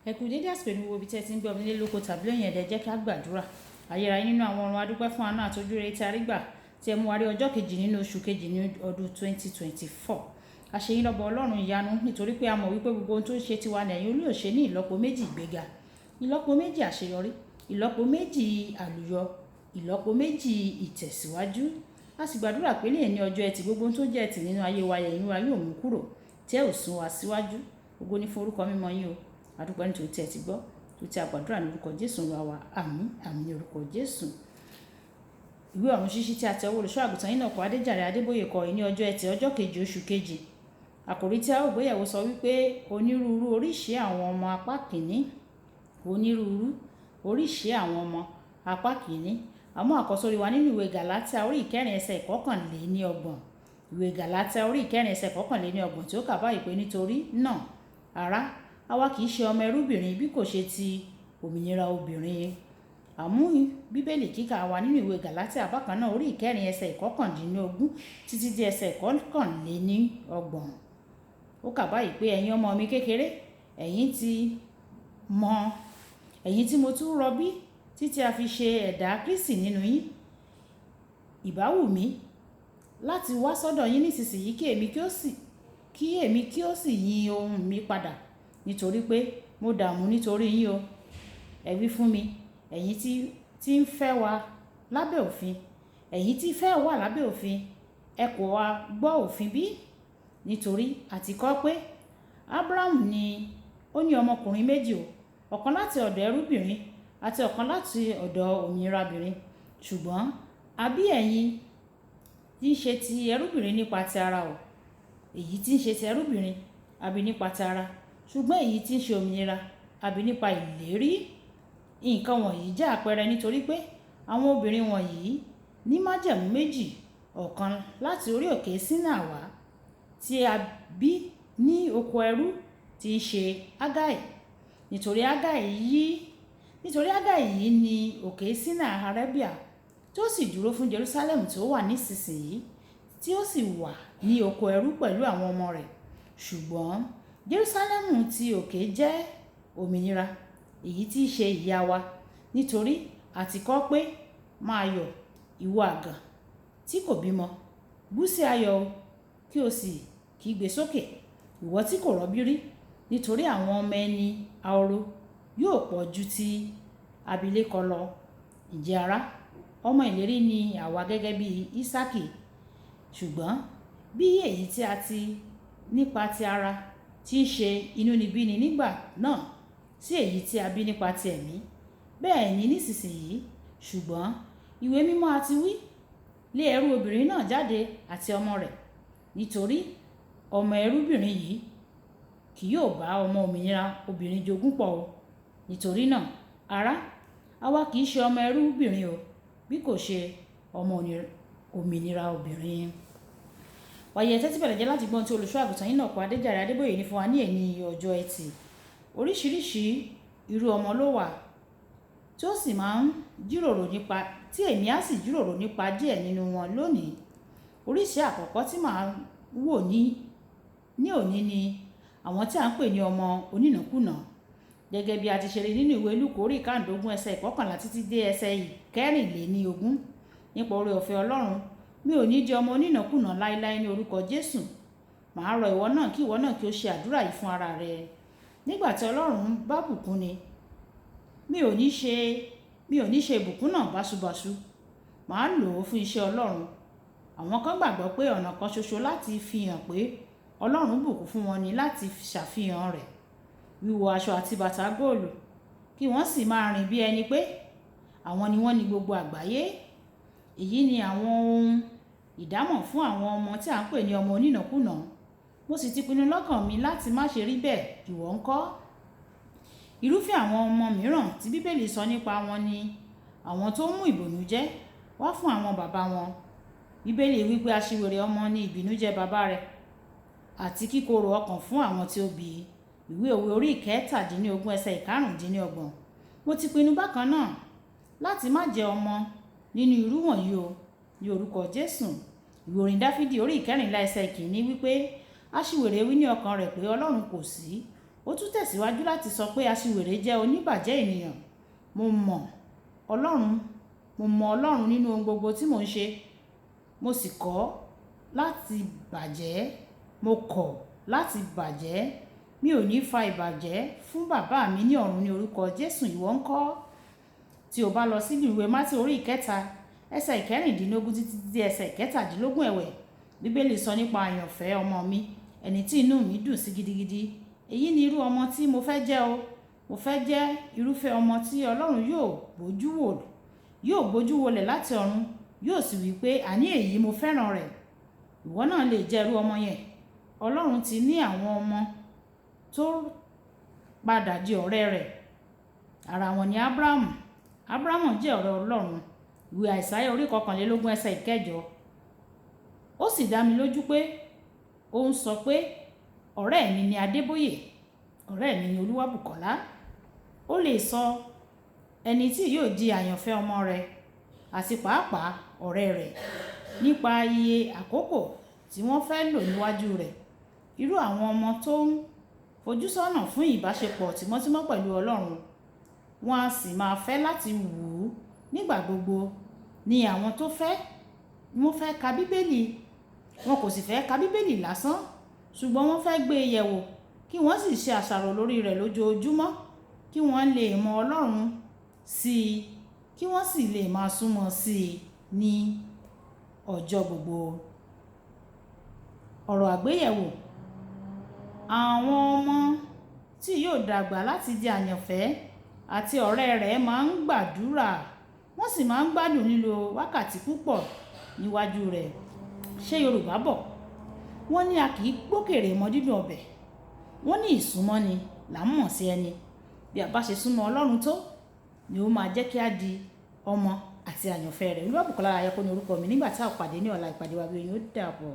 Ẹ kú dédé àsìkò ní gbogbo ibi tí ẹ ti ń gbọ́ mi nílé lóko tàbí lẹ́yìn ẹ̀dẹ̀, jẹ́ kí a gbàdúrà. Ayérayé nínú àwọn ọ̀run, adúpẹ́ fún àánú àti ojúrere tí a rí gbà tí ẹ mú wa rí ọjọ́ kejì nínú oṣù kejì ní ọdún 2024. A ṣe yín lọ́ba Ọlọ́run ìyanu, nítorí pé a mọ̀ wípé gbogbo ohun tó ń ṣe tiwa ní ẹ̀yin Olúwa ṣe ní ìlọ́po méjì ìgbéga, ìlọ́po méjì àṣeyọrí, ìlọ́po méjì àlùyọ, ìlọ́po méjì ìtẹ̀síwájú. A sì gbàdúrà pé ní ọjọ́ Ẹtì, gbogbo ohun tó jẹ́ ẹtì nínú ayé wa, ẹ̀yin wa yóò mú kúrò tí ẹ ò sún wa síwájú. Ògo ni fún orúkọ mímọ́ yín o. A dúpẹ́ nítorí tí ẹ ti gbọ́, tó tí a gbàdúrà ní orúkọ Jésù Olúwa wa. Àmín, àmín ní orúkọ Jésù. Ìwé ọ̀run ṣíṣí tí a tẹ ọwọ́ olùṣọ́ àgùntàn yín náà kọ Adéjàre Adébóyè kọ ní ọjọ́ Ẹtì, ọjọ́ kejì oṣù kejì. Àkòrí tí a ó gbéyẹ̀wò sọ wípé onírúurú oríṣi àwọn ọmọ, apá kìíní. Onírúurú oríṣi àwọn ọmọ, apá kìíní. Àmọ́ àkọ́sórí wa nínú ìwé Gàlátíà orí ìkẹrin, ẹsẹ̀ 31. Ìwé Gàlátíà orí ìkẹrin, ẹsẹ̀ 31, tí ó kà báyìí pé, "Nítorí náà, ará, àwa kì í ṣe ọmọ ẹrúbìnrin bí kò ṣe ti òmìnira obìnrin." Àmú Bíbélì kíkà wa nínú ìwé Gàlátíà bákan náà, orí ìkẹrin, ẹsẹ̀ 19 títí di ẹsẹ̀ 31. Ó kà báyìí pé, "Ẹ̀yin ọmọ mi kékeré, ẹ̀yin tí mọ, ẹ̀yin tí mo tún rọbí títí a fi ṣe ẹ̀dá Kristi nínú yín. Ìbá wù mí láti wá sọ́dọ̀ yín nísinsìnyí, kí èmi kí ó sì yí ohùn mi padà, nítorí pé mo dààmú nítorí yín o. Ẹ wí fún mi, ẹ̀yin tí ń fẹ́ wà lábẹ́ òfin, ẹ̀yin tí fẹ́ wà lábẹ́ òfin, ẹ kò wá gbọ́ òfin bí? Nítorí a ti kọ pé Abrahamu ni ó ní ọmọkùnrin méjì o, ọ̀kan láti ọ̀dọ̀ ẹrúbìnrin àti ọ̀kan láti ọ̀dọ̀ òmìnirabìnrin. Ṣùgbọ́n a bí ẹ̀yin tí ń ṣe ti ẹrúbìnrin nípa ti ara o. Èyí tí ń ṣe ti ẹrúbìnrin, a bí nípa ti ara, ṣùgbọ́n èyí tí ń ṣe òmìnira, a bí nípa ìlérí. Nǹkan wọ̀nyí jẹ́ àpẹẹrẹ, nítorí pé àwọn obìnrin wọ̀nyí ní májẹ̀mú méjì: ọ̀kan láti orí òkè Sinai wá, tí a bí ní oko ẹrú, tí ń ṣe Hagai. Nítorí Hagai yìí ní òkè Sinai Arabia, tí ó sì dúró fún Jerusalem tí ó wà nísinsìnyí, tí ó sì wà ní oko ẹrú pẹ̀lú àwọn ọmọ rẹ̀. Ṣùgbọ́n Jerusalem tí òkè jẹ́ òmìnira, èyí tí í ṣe ìyá wa. Nítorí a ti kọ pé, 'Máa yọ̀, ìwọ àgàn tí kò bímọ; bú sí ayọ̀ o, kí o sì kígbe sókè, ìwọ tí kò rọbí rí; nítorí àwọn ọmọ ẹni ahoro yóò pọ̀ ju ti abilékọ lọ.' Ǹjẹ́ ará, ọmọ ìlérí ni àwa gẹ́gẹ́ bí Isaaki. Ṣùgbọ́n bí èyí tí a ti nípa ti ara tí ń ṣe inúnibíni nígbà náà sí èyí tí a bí nípa ti Ẹ̀mí, bẹ́ẹ̀ ni nísinsìnyí. Ṣùgbọ́n ìwé mímọ́ a ti wí? Lé ẹrú obìnrin náà jáde àti ọmọ rẹ̀, nítorí ọmọ ẹrúbìnrin yìí kì yóò bá ọmọ òmìnira obìnrin jogún pọ̀ o." Nítorí náà, ará, àwa kì í ṣe ọmọ ẹrúbìnrin o, bí kò ṣe ọmọ òmìnira obìnrin. Wàyí, ẹ tẹ́tí bẹ̀lẹ̀ jẹ́ láti gbọ́n tí olùṣọ́ àgùntàn yín náà kọ Adéjàre Adébóyè ní fún wa ní èní ọjọ́ Ẹtì. Oríṣiríṣi irú ọmọ ló wà tí ó sì máa ń jíròrò nípa tí èmi á sì jíròrò nípa díẹ̀ nínú wọn lónìí. Oríṣi àkọ́kọ́ tí màá wò ní òní ni àwọn tí à ń pè ní ọmọ onínàkúnà, gẹ́gẹ́ bí a ti ṣe rí nínú ìwé Lúùkù orí 15, ẹsẹ̀ 11 títí dé ẹsẹ̀ 24. Nípa oore ọ̀fẹ́ Ọlọ́run, mi ò ní di ọmọ onínàkúnà láéláé ní orúkọ Jésù. Màá rọ ìwọ náà, kí ìwọ náà kí ó ṣe àdúrà yìí fún ara rẹ. Nígbà tí Ọlọ́run bá bùkún ni, mi ò ní ṣe ìbùkún náà báṣubàṣu. Màá lò ó fún iṣẹ́ Ọlọ́run. Àwọn kan gbàgbọ́ pé ọ̀nà kan ṣoṣo láti fi hàn pé Ọlọ́run bùkún fún wọn ni láti ṣàfihàn rẹ̀ wíwọ aṣọ àti bàtà góòlù, kí wọ́n sì máa rìn bí ẹni pé àwọn ni wọ́n ní gbogbo àgbáyé. Èyí ni àwọn ohun ìdámọ̀ fún àwọn ọmọ tí à ń pè ní ọmọ onínàkúnà. Mo sì ti pinnu lọ́kàn mi láti má ṣe rí bẹ́ẹ̀. Ìwọ ńkọ́? Irúfẹ́ àwọn ọmọ mìíràn tí Bíbélì sọ nípa wọn ni àwọn tó mú ìbìnújẹ́ wá fún àwọn bàbá wọn. Bíbélì wípé aṣiwèrè ọmọ ní ìbìnújẹ́ bàbá rẹ̀ àti kíkorò ọkàn fún àwọn tí ó bí i. Ìwé Òwe orí 17, ẹsẹ̀ 25. Mo ti pinnu bákan náà láti má jẹ́ ọmọ nínú irú wọ̀nyí o ní orúkọ Jésù. Ìwé orin Dáfídì orí 14, ẹsẹ̀ 1 wípé, "Aṣiwèrè wí ní ọkàn rẹ̀ pé, 'Ọlọ́run kò sí.'" Ó tún tẹ̀síwájú láti sọ pé aṣiwèrè jẹ́ oníbàjẹ́ ènìyàn. Mo mọ̀ Ọlọ́run, mo mọ Ọlọ́run nínú ohun gbogbo tí mò ń ṣe. Mo sì kọ̀ láti bàjẹ́. Mo kọ̀ láti bàjẹ́. Mi ò ní fa ìbàjẹ́ fún bàbá mi ní ọ̀run ní orúkọ Jésù. Ìwọ ńkọ́? Tí o bá lọ sínú ìwé Mátíù orí ìkẹta, ẹsẹ̀ ìkẹrìndínlógún títí dé ẹsẹ̀ ìkẹtàdínlógún ẹ̀wẹ̀, Bíbélì sọ nípa àyànfẹ́ ọmọ mi, ẹni tí inú mi dùn sí gidigidi. Èyí ni irú ọmọ tí mo fẹ́ jẹ́ o. Mo fẹ́ jẹ́ irúfẹ́ ọmọ tí Ọlọ́run yóò bójú wò, yóò bójú wolẹ̀ láti ọ̀run, yóò sì wí pé, àní èyí mo fẹ́ràn rẹ̀. Ìwọ náà lè jẹ́ irú ọmọ yẹn. Ọlọ́run ti ní àwọn ọmọ tó padà di ọ̀rẹ́ rẹ̀. Ara wọn ni Ábúráhámù. Ábúráhámù jẹ́ ọ̀rẹ́ Ọlọ́run. Ìwé Àìsáyà orí 21 ẹsẹ̀ ìkẹjọ. Ó sì dá mi lójú pé ó ń sọ pé ọ̀rẹ́ mi ni Adébóyè, ọ̀rẹ́ mi ni Olúwabùkọ́lá. Ó lè sọ ẹni tí yóò di àyànfẹ́ ọmọ rẹ̀ àti pàápàá ọ̀rẹ́ rẹ̀ nípa iye àkókò tí wọ́n fẹ́ lò níwájú rẹ̀. Irú àwọn ọmọ tó ń fojúsọ́nà fún ìbáṣepọ̀ tímọ́tímọ́ pẹ̀lú Ọlọ́run, wọ́n á sì máa fẹ́ láti wù ú nígbà gbogbo ní àwọn tó fẹ́, wọ́n fẹ́ ka Bíbélì. Wọn kò sì fẹ́ ka Bíbélì lásán, ṣùgbọ́n wọ́n fẹ́ gbé e yẹ̀wò kí wọ́n sì ṣe àṣàrò lórí rẹ̀ lójoojúmọ́ kí wọ́n lè mọ Ọlọ́run sí i, kí wọ́n sì lè máa súnmọ́ sí i ní ọjọ́ gbogbo. Ọ̀rọ̀ àgbéyẹ̀wò. Àwọn ọmọ tí yóò dàgbà láti di àyànfẹ́ àti ọ̀rẹ́ rẹ̀ máa ń gbàdúrà, wọ́n sì máa ń gbádùn lílo wákàtí púpọ̀ níwájú rẹ̀. Ṣé Yorùbá bọ̀? Wọ́n ní a kì í gbókèrè mọ́ dídùn ọbẹ̀. Wọ́n ní ìsúnmọ́ ni là ń mọ̀ sí ẹni. Bí a bá ṣe súnmọ́ Ọlọ́run tó, ni ó máa jẹ́ kí a di ọmọ àti àyànfẹ́ rẹ̀. Olúwabùkọ́lá Ayọ̀kọ́ ni orúkọ mi. Nígbà tí a ó pàdé ní ọ̀la, ìpàdé wa bí oyin, ó dàbọ̀.